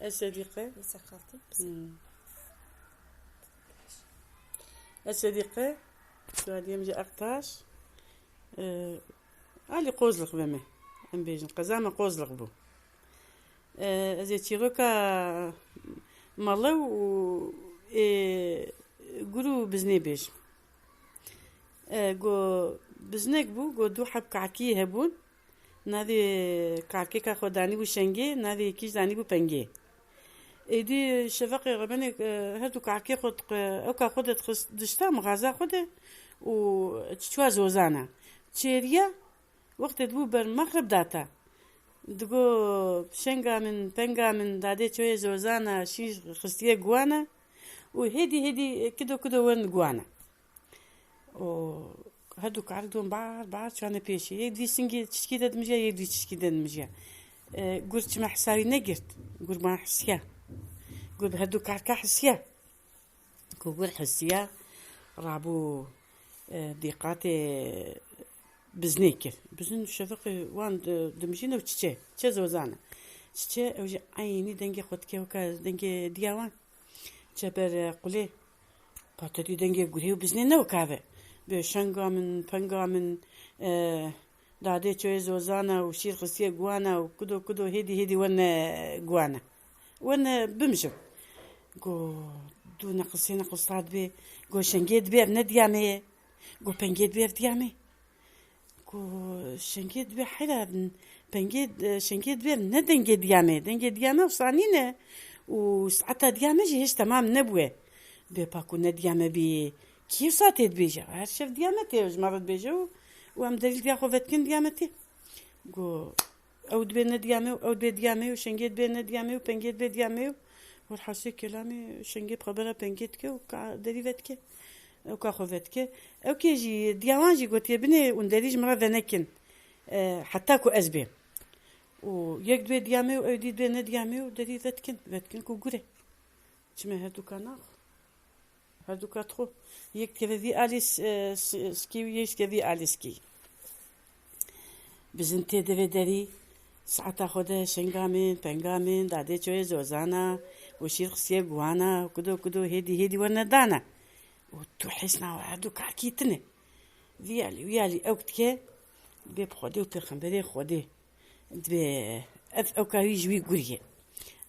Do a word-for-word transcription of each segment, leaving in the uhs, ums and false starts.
Ez Sedîqe. Neyse, kalktı. Hmm. Ez Sedîqe. Suadiyê min jî Aktaş. Ee, alî Qozlix be me. Em bêjin. Qeza me Qozlix bû. Ee, ez ê çîroka mala û ê gur û biznê bêjim. Ee, go biznek bû, go du heb kakî hebûn. Navê karkêka xwe danîbû Şengê, navê yekî jî danîbû Pengê. Êdî şeveqê rebenek, e, her du karkê xwe diqe-, ewka xwe de dixist dişta mixaza xwe de û çiçwa zozana. Çêriya, wextê dibû ber mexrib data. Digo, "Şenga min, penga min, dadê çoyê zozana, şîr xistiye guwana û hêdî hêdî kido kido werin guwana." û her du karik dibûn bar bar çane pêşî. Yek dî singê çişkî de dimijiya, yek dî çişkî de dimijiya. E, gur çima hesabî negirt. Gur ma hisiya. Gur bi her du karka hisiya. Ku gur hisiya, rabû, e, dîqatê biznê kir. Bizin şeveqê wan di-, dimijîne û çiçe. Çe zozane. Çiçe ew jî eynî dengê xwe dike weka dengê diya wan. Çeper, e, qulê. Pate dî dengê gurê û biznê ne weka ve. Bê şenga min, penga min, e, dadê çoyê zozana û şîr xistiye guwana û kudo kudo hêdî hêdî werne guwana. Werne bimijin. Go du neqil sê neqil sar dibê. Go şengê dibê ev ne diya me ye. Go pengê dibê ev diya me. Ku şengê dibê heyra, pengê, şengê dibê ne dengê diya me. Dengê diya me wisa nîne. Û saeta diya me jî hêj temam nebûye. Dibê pa ku ne diya me bî, kî wisa tê dibêje? Her şev diya me tê, ji me re dibêje û, û em derî li diya xwe vedikin diya me tê. Ku ew dibê ne diya me û ew dibê diya me û şengê dibê ne diya me û pengê dibê diya me û werhasê kelamê şengê bi xebera pengê dike û ka derî vedike. Ew ka xwe vedike. Ew kê jî, diya wan jî gotiye, "Binê hûn derî ji min re venekin. E, heta ku ez bêm." Û yek dibê diya me û ew dî dibê ne diya me û derî vedikin. Vedikin ku gure. Çime her du ka nax. Her du ka dixwe. Yek dikeve vî alî s-, e, s-, skî û yek dikeve vî alî skî. Bizin tê divê derî, saeta xwe de şenga min, penga min, dadê çoyê zozana û şîr xistiye guwana, kudo kudo hêdî hêdî werne dana. Û tu hêsna we her du kakî tine. Vî alî, wî alî ewk dike, dibê bi Xwedê û pêxemberê Xwedê. Dibê ev ewka wî ji wî gurî ye.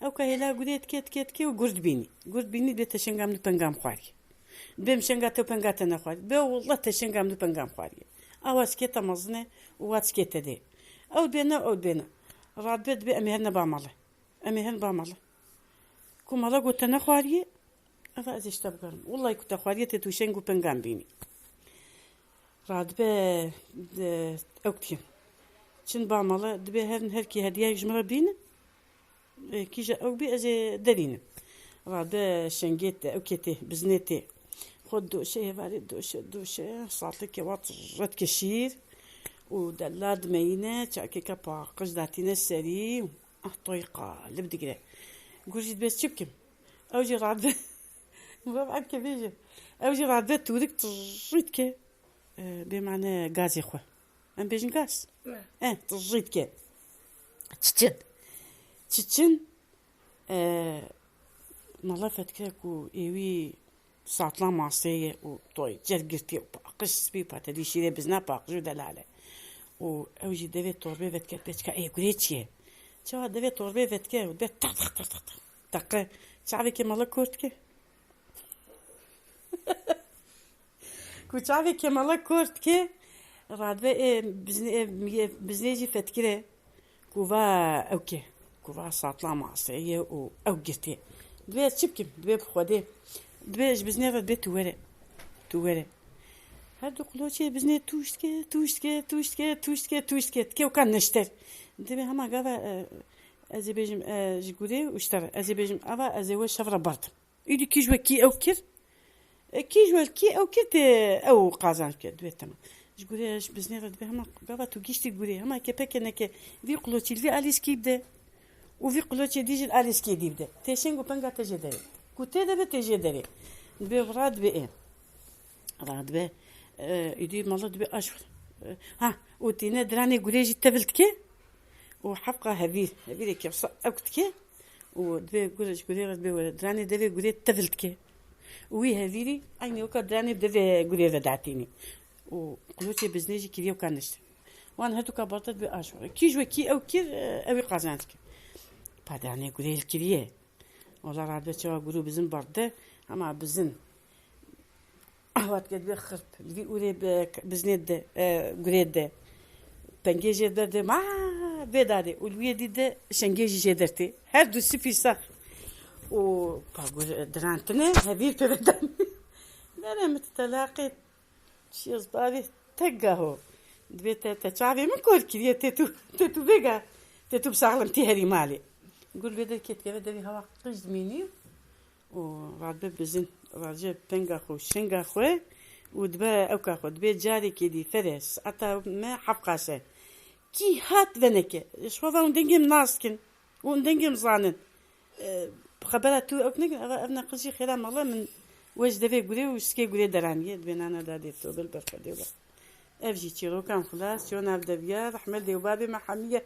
Ewka hêla gurê dike, dike, dike û gur dibînî. Gur dibînî dibê te şenga min û penga min xwariye. Dibê min şenga te û penga te nexwariye. Dibê wela te şenga min û penga min xwariye. Awa çikê te mezin e û wa çikê te dê. Ew dibê ne, ew dibê ne. Radibe dibê em ê herin ba mala. Em ê herin ba mala. Ku mala got te nexwariye, eva ez ê ji te bigerim. Wellahî ku te xwariye tê tu şeng û penga min bînî. Radibe, de, ew dikin. Çin ba mala, dibê herin her kî hediyeyek ji min re bînin. E, kîja ew bî ez ê derînim. Radibe şengê te, ew kê tê, biznê tê. Xwe doşe, hêvarê doşe, doşe, satlike wat ret ke şîr. Û delar dimeyîne, çakêka paqij datîne serî. Ah, toy qalib digire. Gur jî dibê çi bikim? Ew jî radibe. Bab eke bêje. Ew jî radibe tûrik tijî dike. E, bê mane gazê xwe. Em bêjin gaz. Ne. E, tijî dike. Çiçin. Çiçin, e, mala fetke ku êwî satlan masê ye û toy cer girtiye û paqij spî û patelî şîrê bizna paqij û delale. Û ew jî devê torbê vedike, dibê çika ê gurê çi ye? Çawa devê torbê vedike û dibê taq, taq, taq, taq, taq. Taqe çavê kê mala kor dike. Ku çavê kê mala kor dike, radibe ê biznê, ê, ê biznê jî fetkire. Ku va ew ke, ku va satla maseye û ew girtê. Dibê ez çi bikim? Dibê bi Xwedê. Dibê ji biznê re dibê tu were. Tu were. Her du quloçê biznê tûş dike, tûş dike, tûş dike, tûş dike, tûş dike. Dike weka neşter. Dibê hema gava, e, ez ê bêjim, e, ji gurê û ji te re. Ez ê bêjim, ava ez ê we şev re berdim. Îdî kî ji we kî ew kir? E, kî ji we kî ew kir tê ew qazanc bike? Dibê temam. Ji gurê ji biznê re dibê hema gava tu giştî gurê. Hema kepeke neke vî quloçî li vî alîskî bide. Û vî quloçê dî jî li alîskê dî bide. Tê şeng û penga te jê derê. Ku tê de be tê jê derê. Dibê vira dibê ê. Radibe, e, îdî mala dibê aş. E, ha, û tîne diranê gurê jî tevil dike. Û hefqa hevîr. Hevîrê kevsa ewk dike. û divê gure ji gurê re divê were. Diranê devê gurê tevil dike. Û wî hevîrî eynî weka diranê devê gurê vedatînî. Û qulotê biznê jî kiriye weka nişte. Wan her duka berde divê aş were. Kî ji we kî ew kir, e, ew ê qazanc kir. Pa diranê gurê li kiriye. Wala radibe çawa gurû bizin berde, hema bizin Ahwat ke divê xirp, li vî ûrê bi, biznê de, e, gurê de. Pengê jê derdê, ma vê dadê. Û li wê dî de şengê jî jê dertê. Her du sifî sax. Û pa gur dirantine, hevîr pê vedan. Nere mi telaqê çiyoz bavê tek gaho. Divê te, te çavê min kor kiriye, te tu, te tu vêga, te tu bi saxlim tî herî malê. Gur vê derkê dikeve devê hewa qij dimînî. û radibe bizin, radibe penga xwe û şenga xwe û dibe ewka xwe. Dibe carekê dî fere, saeta me heft qase. Kî hat veneke. Ji xwe ve hûn dengê min nas dikin. Hûn dengê min zanin. E, xebera tu ewk nekin, eva ev ne qijî xêra mala min we ji devê gurê û sikê gurê deraniye. Dibe nana dadê to bil berxedê we. Ev jî çîrokan xilas, çiyo nav deviya, rehmet dê û babê me hemiye.